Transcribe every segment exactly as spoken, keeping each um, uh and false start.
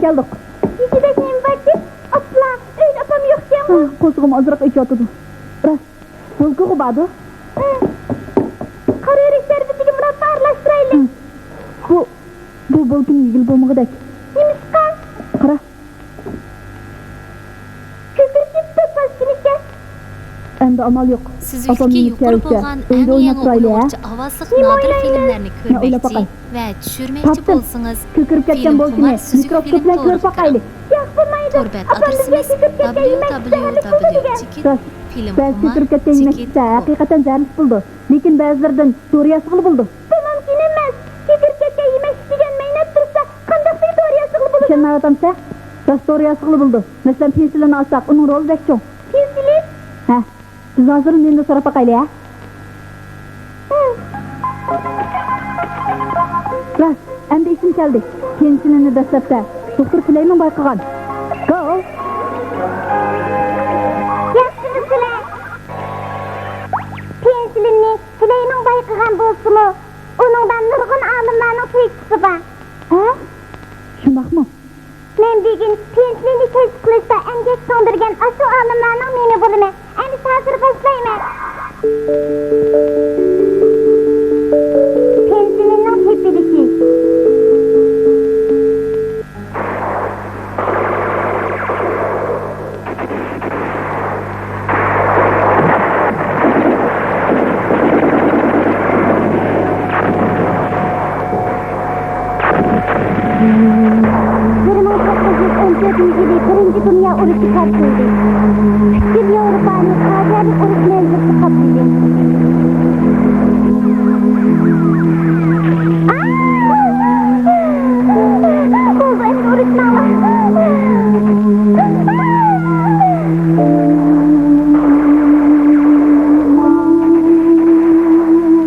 كەلدۇق. يېگۈدەك نېمە باركىن؟ ئاپلا، ئۆيدە ئاپام يوقكەنغۇ؟ ھە، قورسىقىم ئازراق ئېچىۋاتىدۇ. راست، بولكىغۇ باردۇ. ھە. قارا ئۆرۈك شەربىتىگە مۇرات ئارىلاشتۇرايلى. ھە. بۇ، بۇ بولكىنى يېگىلى بولمىغۇدەك. نېمىشقا؟ قارا. كۆكىرىكى توپاز كېلىشكەن. ئەمدى ئامال يوق. ئاپام سۈزۈكلۈكى يۇقىرى بولغان ئەڭ يېڭى ئۇيغۇرچە ئاۋازلىق نادىر فىلىملەرنى كۆرمەكچى ۋە چۈشۈرمەكچى بولسىڭىز، تاپتىم. كۆكىرىپ كەتكەن بولكىنى مىكروسكوپ بىلەن كۆرۈپ باقايلى. ياق، بولمايدۇ. ئاپام بىزگە كۆكىرىپ كەتكەن يېمەكلىك زەھەرلىك بولىدۇ دېگەن. راست. بەزى كۆكىرىپ كەتكەن يېمەكلىكلەر ھەقىقەتەن زەھەرلىك بولىدۇ. لېكىن بەزىلىرىدىن دورا ياسىغىلى بولىدۇ. بۇ مۇمكىن ئەمەس. كۆكىرىپ كەتكەن يېمەكلىك يېگەن مەينەت تۇرسا، قانداقتىن دورا ياسىغىلى بولىدۇ؟ ئىشەنمەيۋاتامسەن؟ راست، دورا ياسىغىلى بولىدۇ. مەسىلەن، پېنسىلىننى ئالساق، ئۇنىڭ رولى بەك چوڭ. پېنسىلىن؟ ھە. بىز ھازىر مېنى سوراپ باقايلى، ھە؟ راست، ئەمدى ئېسىم كەلدى. پېنسىلىننى دەسلەپتە دوختۇر فلېيمىڭ بايقىغان. گول! ياخشىمۇسىلەر؟ پېنسىلىننى فلېيمىڭ بايقىغان بولسىمۇ، ئۇنىڭدا نۇرغۇن ئالىملارنىڭ تۆھپىسى بار. ھە؟ شۇنداقمۇ؟ مەن بۈگۈن پېنسىلىننى كەشىپ قىلىشتا ئەمگەك سىڭدۈرگەن ئاشۇ ئالىملارنىڭ نېمى بولىمەن. ئەمىسە ھازىر باشلايمەن. پېنسىلىننىڭ تېپىلىشى. بىر مىڭ توققۇز يۈز ئون تۆتىنچى يىلى بىرىنچى دۇنيا ئۇرۇشى پارتلىدى. پۈتكۈل ياۋروپانى پاجىئەلىك ئۇرۇش مەنزىرىسى قاپلىدى. بولدى، ئەمدى ئۇرۇشماڭلار.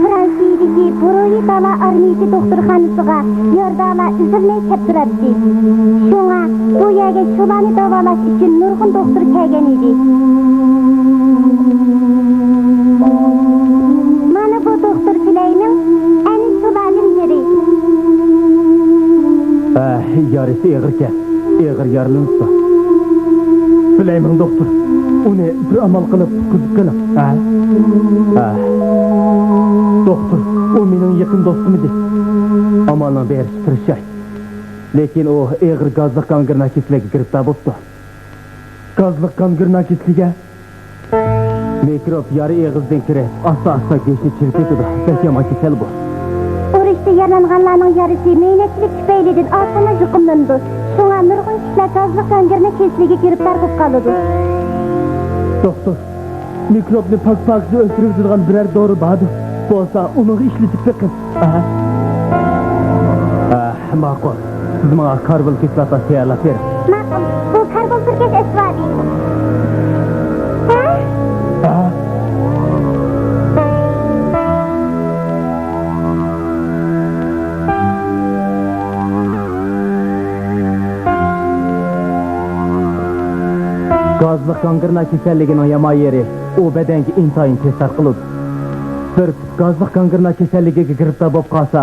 فرانسىيىدىكى بۇرويى دالا ئارمىيىسى دوختۇرخانىسىغا يارىدارلار ئۈزۈلمەي كەپ تۇراتتى. شۇڭا بۇ يەرگە شۇلارنى داۋالاش ئۈچۈن نۇرغۇن دوختۇر كەلگەن ئىدى. مانا بۇ دوختۇر فلېيمىڭ، ئەنە شۇلاردىن بىرى. ئەھ، يارىسى ئېغىركەن. ئېغىر يارىلىنىپتۇ. فلېيمىڭ دوختۇر، ئۇنى بىر ئامال قىلىپ قۇتقۇزۇپ قېلىڭ. ھە؟ ھە. دوختۇر، ئۇ مېنىڭ يېقىن دوستۇم ئىدى. ئامالنىڭ بېرىشىچە تىرىشاي. لېكىن ئۇ ئېغىر گازلىق گانگرېنا كېسىلىگە گىرىپتار بوپتۇ. گازلىق گانگرېنا كېسىلىگە؟ مىكروب يارا ئېغىزدىن كىرىپ، ئاستا-ئاستا گۆشنى چىرىتىۋېتىدۇ. بەك يامان كېسەل بۇ. ئۇرۇشتا يارىلانغانلارنىڭ يارىسى مەينەتچىلىك تۈپەيلىدىن ئاسانلا يۇقۇملىنىدۇ. شۇڭا نۇرغۇن كىشىلەر گازلىق گانگرېنا كېسىلىگە گىرىپتار بولۇپ قالىدۇ. دوختۇر، مىكروبنى پاك-پاكىز ئۆلتۈرۈۋېتىدىغان بىرەر دورا باردۇ؟ بولسا، ئۇنىڭغا ئىشلىتىپ بېقىڭ. ئەھە. ئەھ، ماقۇل. سىز ماڭا كاربون كىسلاتاسى تەييارلاپ بېرىڭ. ماقۇل. بۇ كاربون پۈركەش ئەسۋابى. ھە؟ ھە؟ گازلىق گانگرېنا كېسەللىكىنىڭ يامان يېرى، ئۇ بەدەنگە ئىنتايىن تېز تارقىلىدۇ. بىر تۈپ گازلىق گانگرېنا كېسەللىكىگە گىرىپتار بولۇپ قالسا،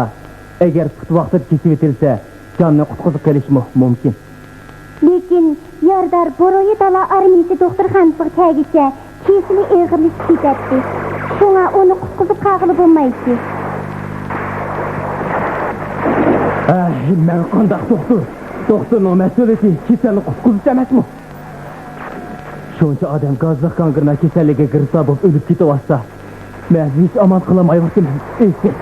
ئەگەر پۇت ۋاقتىدا كېسىۋېتىلسە، جاننى قۇتقۇزۇپ قېلىشمۇ مۇمكىن. لېكىن يارىدار بۇرويى دالا ئارمىيىسى دوختۇرخانىسىغا كەلگۈچە كېسىلى ئېغىرلىشىپ كېتەتتى. شۇڭا ئۇنى قۇتقۇزۇپ قالغىلى بولمايتتى. ئەي، مەن قانداق دوختۇر؟ دوختۇرنىڭ مەسئۇلىيىتى كېسەلنى قۇتقۇزۇش ئەمەسمۇ؟ شۇنچە ئادەم گازلىق گانگرېنا كېسەللىكىگە گىرىپتار بولۇپ ئۆلۈپ كېتىۋاتسا، مەن ھېچ ئامان قىلالمايۋاتىمەن. ئېيتسىن.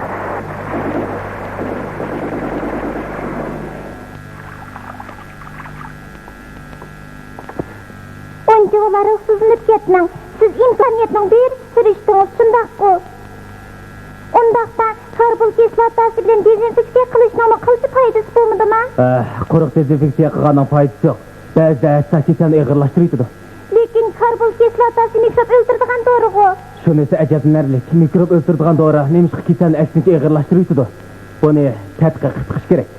ئۇنچىۋالا روھسىزلىنىپ كەتمەڭ. سىز ئىمكانىيەتنىڭ بېرىچە سۈرۈشتىڭىز، شۇنداققۇ؟ ئۇنداقتا كاربون كىسلاتاسى بىلەن دېزىنفېكسىيە قىلىشنىڭمۇ قىلچە پايدىسى بولمىدىما؟ ئەھ، قۇرۇق دېزىنفېكسىيە قىلغاننىڭ پايدىسى يوق. بەزىدە ھەتتا كېسەلنى ئېغىرلاشتۇرۇۋېتىدۇ. لېكىن كاربون كىسلاتاسى مىكروب ئۆلتۈرىدىغان دورىغۇ. شۇنىسى ئەجەبلىنەرلىك، مىكروب ئۆلتۈرىدىغان دورا نېمىشقا كېسەلنى ئەكسىنچە ئېغىرلاشتۇرۇۋېتىدۇ؟ بۇنى تەتقىق قىلىپ بېقىش كېرەك.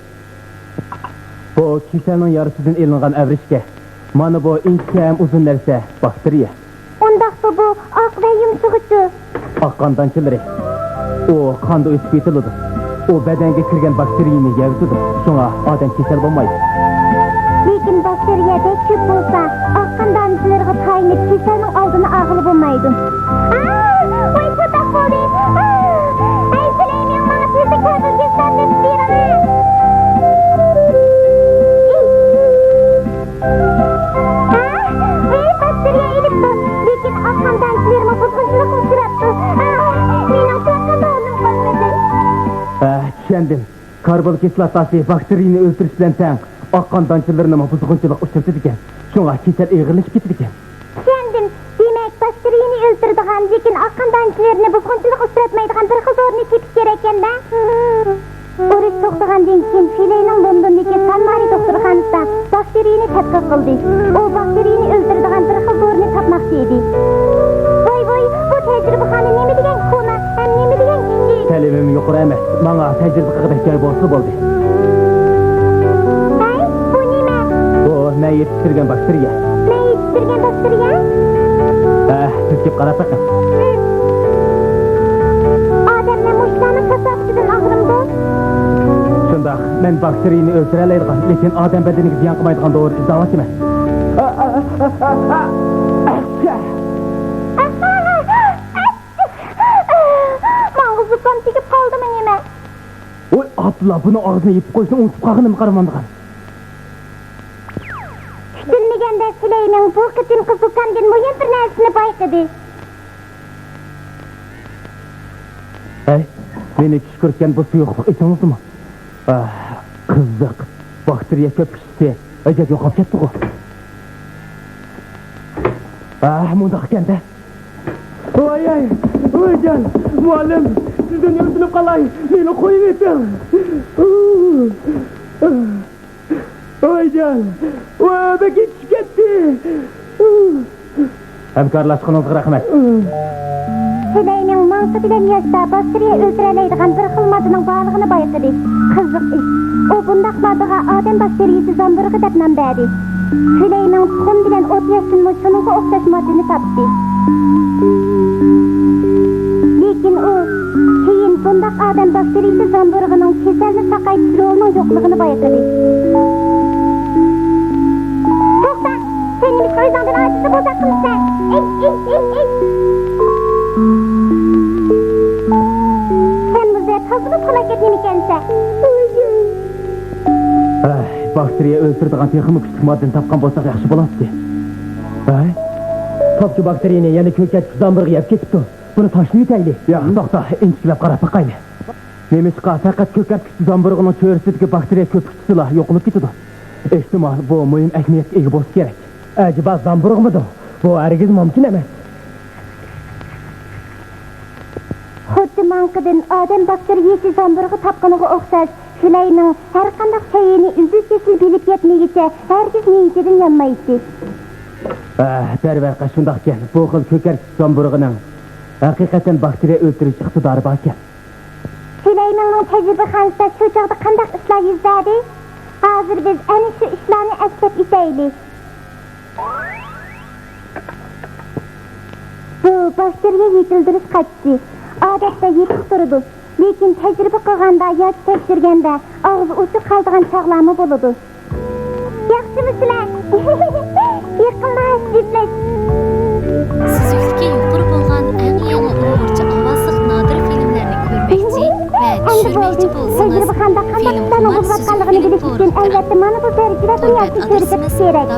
بۇ كېسەلنىڭ يارىسىدىن ئېلىنغان ئەۋرىشكە. مانا بۇ ئىنچىكە ھەم ئۇزۇن نەرسە، باكتېرىيە. ئۇنداقتا بۇ ئاق ۋە يۇمشىغۇچۇ؟ ئاق قان دانچىلىرى. ئۇ قاندا ئۆسۈپ يېتىلىدۇ. ئۇ بەدەنگە كىرگەن باكتېرىيىنى يەۋېتىدۇ. شۇڭا ئادەم كېسەل بولمايدۇ. باكتېرىيە بەك كۆپ بولسا، ئاق قان دانىسىلىرىغا تايىنىپ كېسەلنىڭ ئالدىنى ئالغىلى بولمايدۇ. ئاھ، ۋاي، چاتاق بولدى. ئاھ، ئەي، سۈلەيمەن، ماڭا تېزلا كاربون كىسلات تېپىپ بېرىڭە. ئاھ، ۋاي، باكتېرىيە ئېلىپتۇ، لېكىن ئاق قان دانىسىلىرىمۇ بۇزغۇنچىلىققا ئۇچراپتۇ. ئاھ، مېنىڭ تاقىتىم قالمىدى. ئاھ، چۈشەندىم. كاربون كىسلاتاسى باكتېرىيىنى ئۆلتۈرۈش بىلەن تەڭ ئاق قان دانچىلىرىنىمۇ بۇزغۇنچىلىق ئۇچرىتىدىكەن. شۇڭا كېسەل ئېغىرلىشىپ كېتىدىكەن. چۈشەندىم. دېمەك، باكتېرىيىنى ئۆلتۈرىدىغان، لېكىن ئاق قان دانچىلىرىنى بۇزغۇنچىلىق ئۇچراتمايدىغان بىر خىل دورىنى تېپىش كېرەككەن-دە. ئۇرۇش توختىغاندىن كېيىن، فىلەينىڭ لوندوندىكى سان مارى دوختۇرخانىسىدا باكتېرىيىنى تەتقىق قىلدى. ئۇ باكتېرىيىنى ئۆلتۈرىدىغان بىر خىل دورىنى تاپماقچى ئىدى. ۋاي ۋاي، بۇ تەجرىبىخانا نېمە دېگەن كونا ھەم نېمە دېگەن كىچىك! تەلىپىم يۇقىرى ئەمەس، ماڭا تەجرىبە قىلغۇدەك جاي بولسىلا بولدى. ھەي، بۇ نېمە؟ بۇ مەن يېتىشتۈرگەن باكتېرىيە. مەن يېتىشتۈرگەن باكتېرىيە؟ ھە، سىز كېلىپ قاراپ بېقىڭ. ئادەملەر مۇشۇلارنىڭ كاساپىتىدىن ئاغرىمدۇ؟ شۇنداق، مەن باكتېرىيىنى ئۆلتۈرەلەيدىغان، لېكىن ئادەم بەدىنىگە زىيان قىلمايدىغان دورا ئىزدەۋاتىمەن. ماڭا زۇكام تېگىپ قالدىمۇ نېمە؟ ۋوي، ئابدۇللا، بۇنىڭ ئاغزىنى يېپىپ قويۇشنى ئۇنتۇپ قالغىنىمغا قارىمامدىغان. كۈتۈلمىگەندە سۈلەيمەن بۇ قېتىمقى زۇكامدىن مۇھىم بىر نەرسىنى بايقىدى. ھەي، مېنى چۈشكۈرتكەن بۇ سۇيۇقلۇق ئېسىڭىزدىمۇ؟ ئاھ، قىزىق. باكتېرىيە كۆپۈكچىسى ئەجەب يوقاپ كەتتىغۇ. ئاھ، مۇنداق ئىكەن-دە. ۋاي، ۋاي، ۋايجان، مۇئەللىم، سىزدىن ئۆتۈنۈپ قالاي، مېنى قويۇۋېتىڭ. ۋايجان، ۋا، بەك ئېچىشىپ كەتتى. ھەمكارلاشقىنىڭىزغا رەھمەت. سۈلەيمەن ماڭقا بىلەن ياشتا باكتېرىيە ئۆلتۈرەلەيدىغان بىر خىل ماددىنىڭ بارلىقىنى بايقىدى. قىزىق ئىش، ئۇ بۇنداق ماددىغا ئادەم باكتېرىيىسى زامبۇرۇغى دەپ نام بەردى. سۈلەيمەن تۇخۇم بىلەن ئوت ياشتىنمۇ شۇنىڭغا ئوخشاش ماددىنى تاپتى. لېكىن ئۇ كېيىن بۇنداق ئادەم باكتېرىيىسى زامبۇرۇغىنىڭ كېسەلنى ساقايتىش رولىنىڭ يوقلۇقىنى بايقىدى. توختا! سەن نېمىشقا ئۆزۈڭدىن ئاجىزنى بوزەك قىلىسەن؟ ئەي، ئەي، ئەي، ئەي! سەن بۇ زەر تازىمۇ پالاكەت نېمىكەنسەن؟ ئەي، باكتېرىيە ئۆلتۈرىدىغان تېخىمۇ كۈچلۈك ماددىنى تاپقان بولساق ياخشى بولاتتى. ھەي؟ تاپچى باكتېرىيىنى يەنە كۆكەرتكۈچ زامبۇرغا يەپ كېتىپتۇ. بۇنى تاشلىۋېتەيلى. ياق. توختا، ئىنچىكىلەپ قاراپ باقايلى. نېمىشقا پەقەت كۆكەرتكۈچ زامبۇرغىنىڭ چۆرىسىدىكى باكتېرىيە كۆپۈكچىسىلا يوقىلىپ كېتىدۇ؟ ئېھتىمال، بۇ مۇھىم ئەھمىيەتكە ئىگە بولسا كېرەك. ئەجەبا زامبۇرغىمىدۇ؟ بۇ ھەرگىز مۇمكىن ئەمەس. خۇددى ماڭقىدىن ئادەم باكتېرىيىسى زامبۇرغا تاپقىنىغا ئوخشاش، سۈلەيمەن ھەرقانداق چايىنى ئۈزۈل-كېسىل بىلىپ يەتمىگىچە ھەرگىز نىيىتىدىن يانمايتتى. ئەھ، دەرۋەقە شۇنداقكەن، بۇ خىل كۆكەرتكۈچ زامبۇرغىنىڭ ھەقىقەتەن باكتېرىيە ئۆلتۈرۈش ئىقتىدارى باركەن. سۈلەيماننىڭ تەجرىبىخانىسىدا شۇ چاغدا قانداق ئىشلار يۈز بەردى؟ ھازىر بىز ئەنە شۇ ئىشلارنى ئەسلەپ ئۆتەيلى. بۇ باكتېرىيە يېتىلدۈرۈش قاچىسى. ئادەتتە يېپىق تۇرىدۇ. لېكىن تەجرىبە قىلغاندا ياكى تەكشۈرگەندە ئاغزى ئوچۇق قالىدىغان چاغلارمۇ بولىدۇ. ياخشىمۇ سىلەر؟ يېقىنلار جىملەش. سۈزۈكلۈكى يۇقىرى بولغان ئەڭ يېڭى ئۇيغۇرچە ئاۋازلىق نادىر فىلىملەرنى كۆرمەكچى ۋە چۈشۈرمەكچى بولسىڭىز، تەجرىبىخانىدا قانداق ئىشلارنىڭ بولۇپ ئاتقانلىقىنى بىلىش ئۈچۈن، ئەلۋەتتە، مانا بۇ دەرىجىلەر دۇنياسىنى كۆرۈپ بېقىش كېرەك.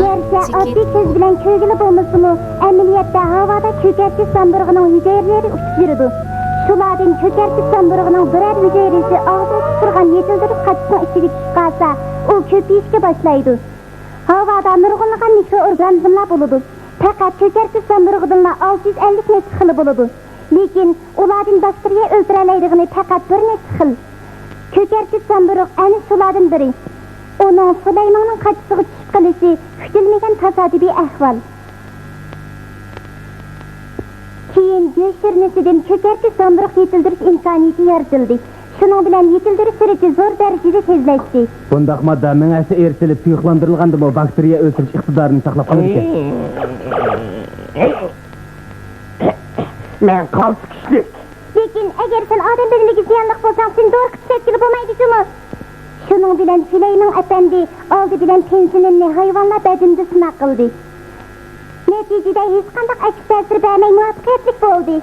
گەرچە ئاددىي كۆز بىلەن كۆرگىلى بولمىسىمۇ، ئەمەلىيەتتە ھاۋادا كۆكەرتىش زامبۇرۇغىنىڭ ھۈجەيرىلىرى ئۇچۇپ يۈرىدۇ. شۇلاردىن كۆكەرتىش زامبۇرۇغىنىڭ بىرەر ھۈجەيرىسى ئاغزى ئوچۇق تۇرغان يېتىلدۈرۈش قاچىسىنىڭ ئىچىگە چۈشۈپ قالسا، ئۇ كۆپىيىشكە باشلايدۇ. ھاۋادا نۇرغۇنلىغان مىكروئورگانىزملار بولىدۇ. پەقەت كۆكەرتىش زامبۇرۇغىدىنلا ئالتە يۈز ئەللىك نەچچە خىلى بولىدۇ. لېكىن ئۇلاردىن باكتېرىيە ئۆلتۈرەلەيدىغىنى پەقەت بىر نەچچە خىل. كۆكەرتىش زامبۇرۇغ ئەنە شۇلاردىن بىرى. ئۇنىڭ سۇلايماننىڭ قاچىسىغا چۈشۈپ قېلىشى كۈتۈلمىگەن تاسادىپىي ئەھۋال. كېيىن گۆش شىرنىسىدىن كۆكەرتىش زامبۇرۇغ يېتىلدۈرۈش ئىمكانىيىتى يارىتىلدى. شۇنىڭ بىلەن يېتىلدۈرۈش سۈرئىتى زور دەرىجىدە تېزلەشتى. بۇنداق ماددا مېڭە ئەسلى ئېرىتىلىپ، تۇيۇقلاندۇرۇلغاندىمۇ باكتېرىيە ئۆلتۈرۈش ئىقتىدارىنى ساقلاپ قالىدىكەن. مەن قالتىس كۈچلۈك. لېكىن ئەگەر سەن ئادەم بەدىنىگە زىيانلىق بولساڭ، سېنى دورا قىلىپ ئىشلەتكىلى بولمايدۇ جۇمۇ. شۇنىڭ بىلەن سۈلەيمان ئەپەندى ئالدى بىلەن پېنسىلىننى ھايۋانلار بەدىنىدە سىناق قىلدى. نەتىجىدە ھېچقانداق ئەكس تەسىر بەرمەي مۇۋەپپەقىيەتلىك بولدى.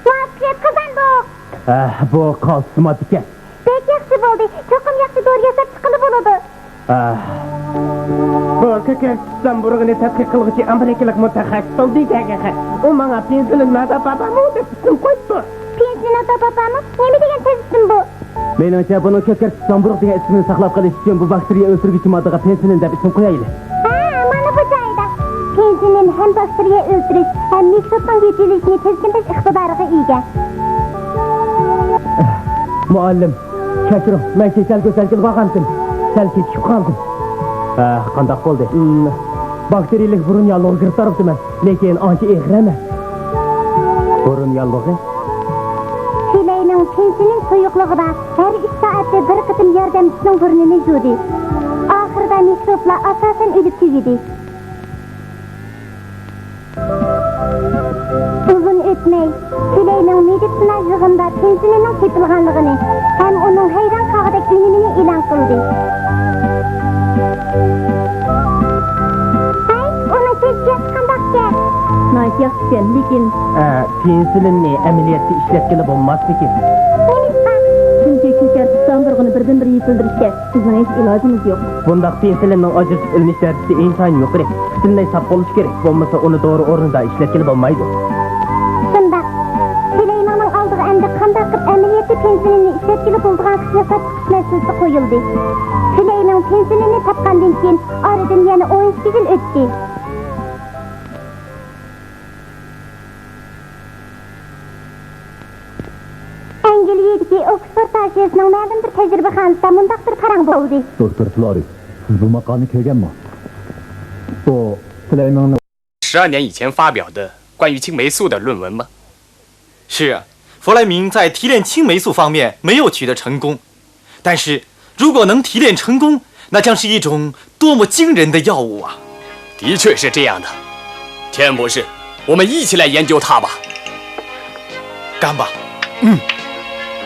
مۇۋەپپەقىيەت قازاندۇق! ئەھ، بۇ قالتىس ماددىكەن. بەك ياخشى بولدى. چوقۇم ياخشى دورا ياساپ چىققىلى بولىدۇ. ئەھ. بۇ كۆكەرتىش زامبۇرۇغىنى تەتقىق قىلغۇچى ئامېرىكىلىق مۇتەخەسسىس بولدى دېگەن. ئۇ ماڭا پېنسىلىن ناداپاپامۇ دەپ ئىسىم قويۇپتۇ. پېنسىلىن ناداپاپامۇ؟ نېمە دېگەن تېز ئىسىم بۇ؟ مېنىڭچە، بۇنىڭ كۆكەرتىش زامبۇرۇغ دېگەن ئىسمىنى ساقلاپ قېلىش ئۈچۈن بۇ باكتېرىيە ئۆلتۈرگۈچى ماددىغا پېنسىلىن دەپ ئىسىم قويايلى. ھە، مانا بۇ جايىدا. پېنسىلىن ھەم باكتېرىيە ئۆلتۈرۈش، ھەم مىكروبنىڭ يېتىلىشىنى تىزگىنلەش ئىقتىدارىغا ئىگە. مۇئەللىم، كەچۈرۈڭ، مەن كېچە ھەل گۈزەلگىلى بارغانتىم. سەل كېچىكىپ قالدىم. ھە، قانداق بولدى؟ ھىم، باكتېرىيەلىك بۇرۇن ياللۇغىغا گىرىپتار بوپتىمەن، لېكىن ئانچە ئېغىر ئەمەس. بۇرۇن ياللۇغى؟ سۈلەينىڭ پېنسىلىن سۇيۇقلۇقىدا ھەر ئۈچ سائەتتە بىر قېتىم ياردەمچىسىنىڭ بۇرنىنى يۇدى. ئاخىرىدا مىكروبلار ئاساسەن ئۆلۈپ تۈگىدى. ئۇزۇن ئۆتمەي، سۈلەينىڭ مېدىتسىنا يىغىنىدا پېنسىلىننىڭ تېپىلغانلىقىنى ھەم ئۇنىڭ ھەيران قالغۇدەك ئۈنۈمىنى ئېلان قىلدى. ھەي، ئۇنىڭ كەيپىياتى قانداقكەن؟ ناھايىتى ياخشىكەن، لېكىن ئە، پېنسىلىننى ئەمەلىيەتتە ئىشلەتكىلى بولماسمىكىن؟ نېمىشقا؟ چۈنكى كۆكەرتىش زامبۇرۇغىنى بىردىنبىر يېتىلدۈرۈشكە بىزنىڭ ھېچ ئىلاجىمىز يوق. بۇنداق پېنسىلىننىڭ ئاجرىتىپ ئېلىنىش دەرىجىسى ئىنتايىن يۇقىرى. پۈتۈنلەي ساپ بولۇشى كېرەك، بولمىسا ئۇنى دورا ئورنىدا ئىشلەتكىلى بولمايدۇ. شۇنداق. سۈلەيماننىڭ ئالدىغا ئەمدى قانداق قىلىپ ئەمەلىيەتتە پېنسىلىننى ئىشلەتكىلى بولىدىغان قىلىش ياساش مەسىلىسى قويۇلدى. سۈلەيمان پېنسىلىننى تاپقاندىن كېيىن ئارىدىن يەنە ئون ئىككى يىل ئۆتتى. ئەنگلىيەدىكى ئوكسفورد پارتىيىسىنىڭ مەلۇم بىر تەجرىبىخانىسىدا مۇنداق بىر پاراڭ بولدى. دوكتور فلورى، سىز بۇ ماقالىنى كۆرگەنمۇ؟ بۇ سۈلەيماننىڭ 十二年以前发表的关于青霉素的论文吗？是啊，弗莱明在提炼青霉素方面没有取得成功，但是如果能提炼成功，那将是一种多么惊人的药物啊！的确是这样的，田博士，我们一起来研究它吧。干吧。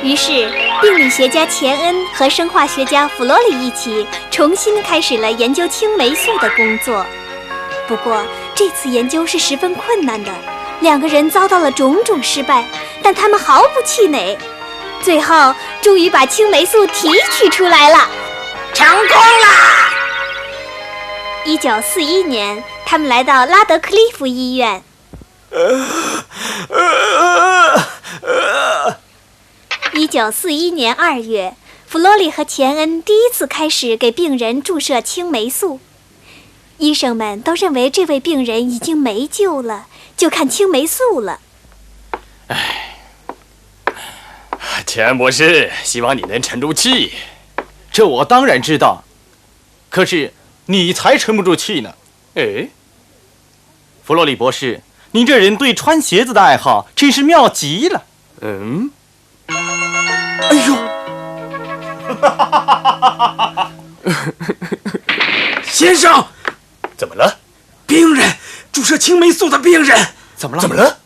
于是，病理学家钱恩和生化学家弗罗里一起重新开始了研究青霉素的工作。不过，这次研究是十分困难的，两个人遭到了种种失败，但他们毫不气馁，最后终于把青霉素提取出来了。成功了！一九四一年，他们来到拉德克利夫医院。一九四一年二月，弗罗里和钱恩第一次开始给病人注射青霉素。医生们都认为这位病人已经没救了，就看青霉素了。钱博士，希望你能沉住气。这我当然知道，可是你才沉不住气呢。哎，弗洛里博士，您这人对穿鞋子的爱好真是妙极了。嗯，哎呦，先生，怎么了？病人，注射青霉素的病人，怎么了？怎么了？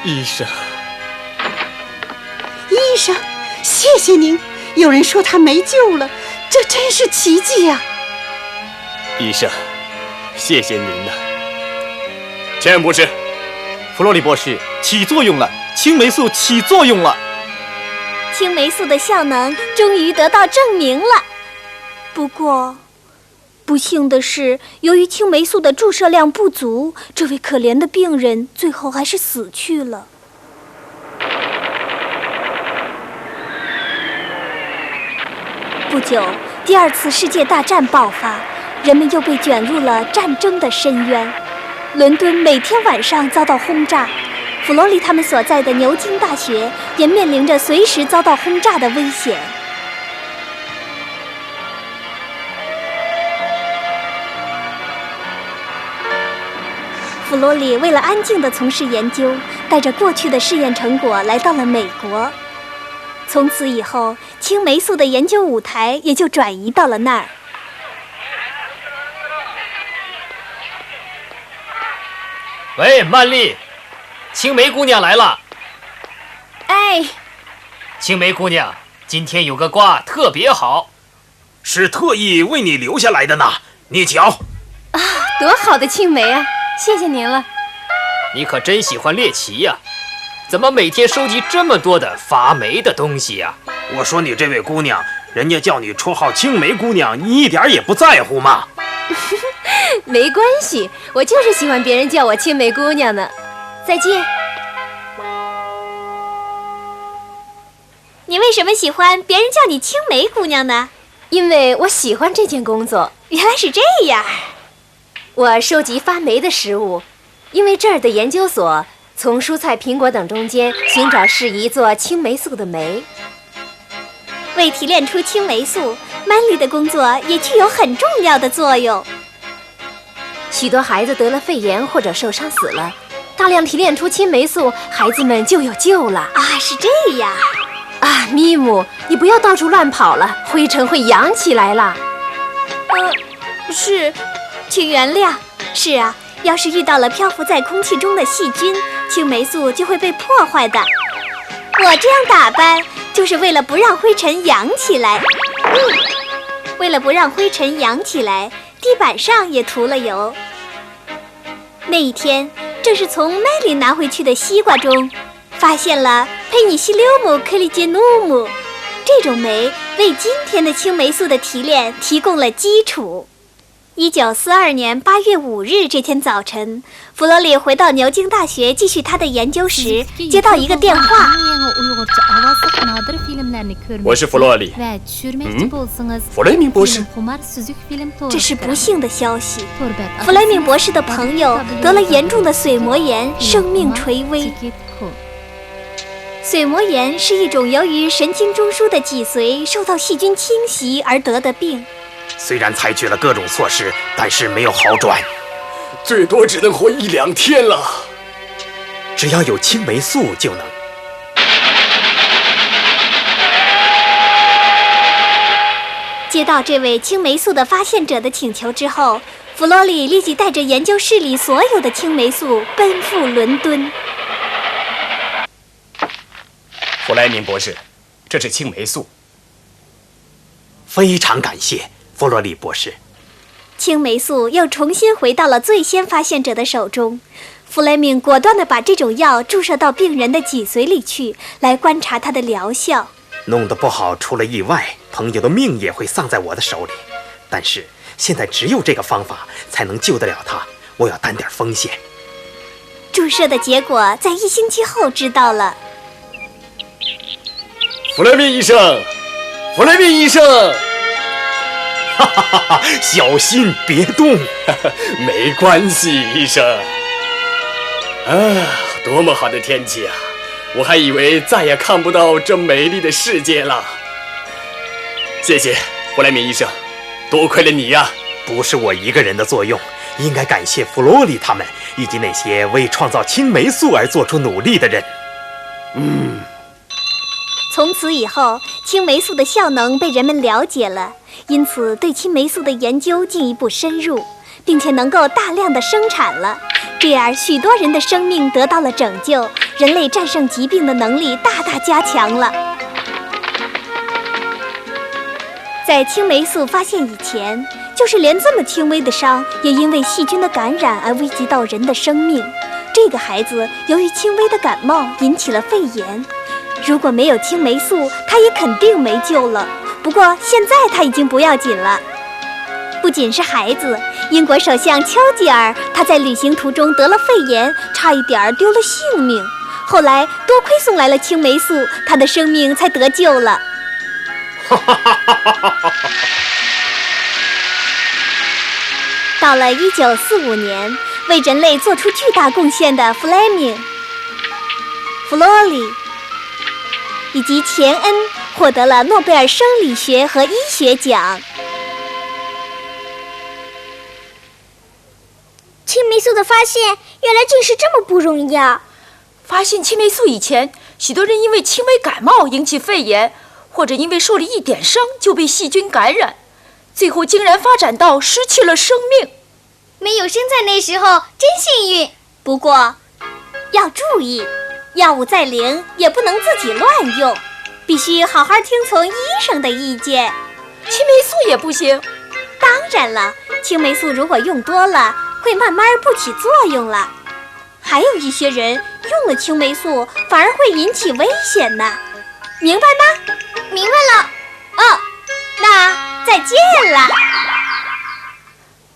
医生，医生，谢谢您。有人说他没救了，这真是奇迹呀！医生，谢谢您了。钱博士，弗洛里博士，起作用了，青霉素起作用了。青霉素的效能终于得到证明了。不过，不幸的是，由于青霉素的注射量不足，这位可怜的病人最后还是死去了。不久，第二次世界大战爆发，人们又被卷入了战争的深渊。伦敦每天晚上遭到轰炸，弗罗里他们所在的牛津大学也面临着随时遭到轰炸的危险。弗罗里为了安静地从事研究，带着过去的试验成果来到了美国。从此以后，青霉素的研究舞台也就转移到了那儿。喂，曼丽，青梅姑娘来了。哎，青梅姑娘，今天有个卦特别好。是特意为你留下来的呢，你瞧。多好的青梅啊！谢谢您了。你可真喜欢猎奇呀，怎么每天收集这么多的发霉的东西呀？我说你这位姑娘，人家叫你绰号青梅姑娘，你一点也不在乎吗？没关系，我就是喜欢别人叫我青梅姑娘呢。再见。你为什么喜欢别人叫你青梅姑娘呢？因为我喜欢这件工作。原来是这样。我收集发霉的食物，因为这儿的研究所从蔬菜、苹果等中间寻找适宜做青霉素的酶。为提炼出青霉素，曼丽的工作也具有很重要的作用。许多孩子得了肺炎或者受伤死了，大量提炼出青霉素，孩子们就有救了。啊，是这样。啊，咪姆，你不要到处乱跑了，灰尘会扬起来了。呃，是，请原谅。是啊，要是遇到了漂浮在空气中的细菌，青霉素就会被破坏的。我这样打扮，就是为了不让灰尘扬起来。嗯，为了不让灰尘扬起来，地板上也涂了油。那一天，正是从麦里拿回去的西瓜中，发现了佩尼西溜姆克利杰努姆。这种酶为今天的青霉素的提炼提供了基础。一九四二年八月五日这天早晨，弗罗里回到牛津大学继续他的研究时，接到一个电话。我是弗洛里。弗雷明博士。这是不幸的消息。弗雷明博士的朋友得了严重的髓膜炎，生命垂危。髓膜炎是一种由于神经中枢的脊髓受到细菌侵袭而得的病。虽然采取了各种措施，但是没有好转。最多只能活一两天了。只要有青霉素就能。接到这位青霉素的发现者的请求之后，弗罗里立即带着研究室里所有的青霉素奔赴伦敦。弗莱明博士，这是青霉素。非常感谢弗罗里博士。青霉素又重新回到了最先发现者的手中。弗雷明果断地把这种药注射到病人的脊髓里去，来观察它的疗效。弄得不好出了意外，朋友的命也会丧在我的手里。但是现在只有这个方法才能救得了他，我要担点风险。注射的结果在一星期后知道了。弗雷明医生，弗雷明医生，哈哈哈哈！小心别动。没关系，医生。啊，多么好的天气啊！我还以为再也看不到这美丽的世界了。谢谢，弗雷明医生，多亏了你呀！不是我一个人的作用，应该感谢弗罗里他们以及那些为创造青霉素而做出努力的人。嗯。从此以后，青霉素的效能被人们了解了，因此对青霉素的研究进一步深入，并且能够大量的生产了。这样，许多人的生命得到了拯救，人类战胜疾病的能力大大加强了。在青霉素发现以前，就是连这么轻微的伤，也因为细菌的感染而危及到人的生命。这个孩子由于轻微的感冒引起了肺炎，如果没有青霉素，他也肯定没救了。不过现在他已经不要紧了。不仅是孩子，英国首相丘吉尔，他在旅行途中得了肺炎，差一点儿丢了性命。后来多亏送来了青霉素，他的生命才得救了。到了一九四五年，为人类做出巨大贡献的弗莱明、弗罗里以及钱恩获得了诺贝尔生理学和医学奖。青霉素的发现原来竟是这么不容易啊！发现青霉素以前，许多人因为轻微感冒引起肺炎，或者因为受了一点伤就被细菌感染，最后竟然发展到失去了生命。没有生在那时候，真幸运。不过，要注意，药物再灵也不能自己乱用。必须好好听从医生的意见。青霉素也不行。当然了，青霉素如果用多了，会慢慢不起作用了。还有一些人用了青霉素，反而会引起危险呢。明白吗？明白了。哦，那再见了。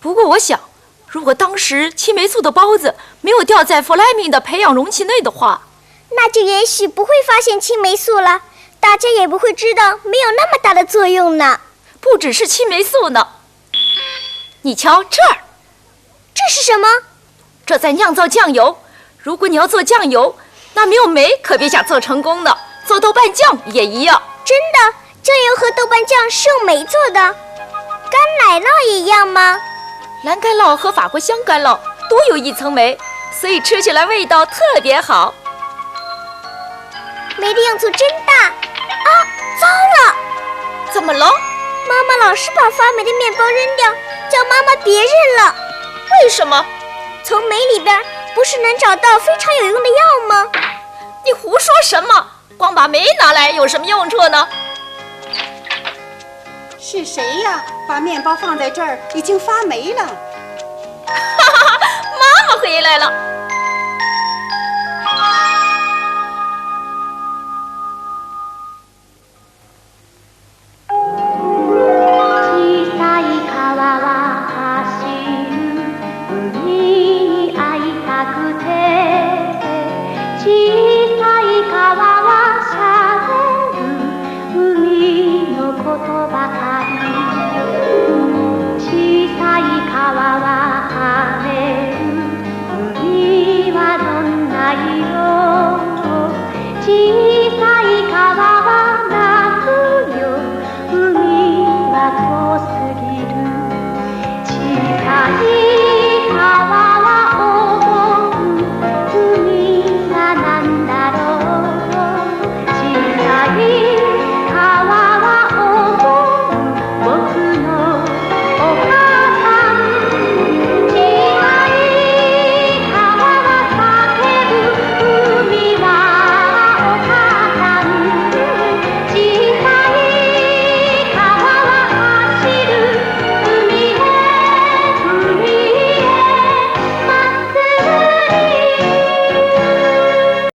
不过我想，如果当时青霉素的孢子没有掉在弗莱明的培养容器内的话，那就也许不会发现青霉素了，大家也不会知道没有那么大的作用呢。不只是青霉素呢。你瞧这儿，这是什么？这在酿造酱油。如果你要做酱油，那没有酶可别想做成功呢。做豆瓣酱也一样。真的，酱油和豆瓣酱是用酶做的。甘奶酪也一样吗？蓝甘酪和法国香甘酪都有一层酶，所以吃起来味道特别好。酶的用处真大。啊，糟了！怎么了？妈妈老是把发霉的面包扔掉，叫妈妈别认了。为什么？从酶里边不是能找到非常有用的药吗？你胡说什么？光把酶拿来有什么用处呢？是谁呀？把面包放在这儿，已经发霉了。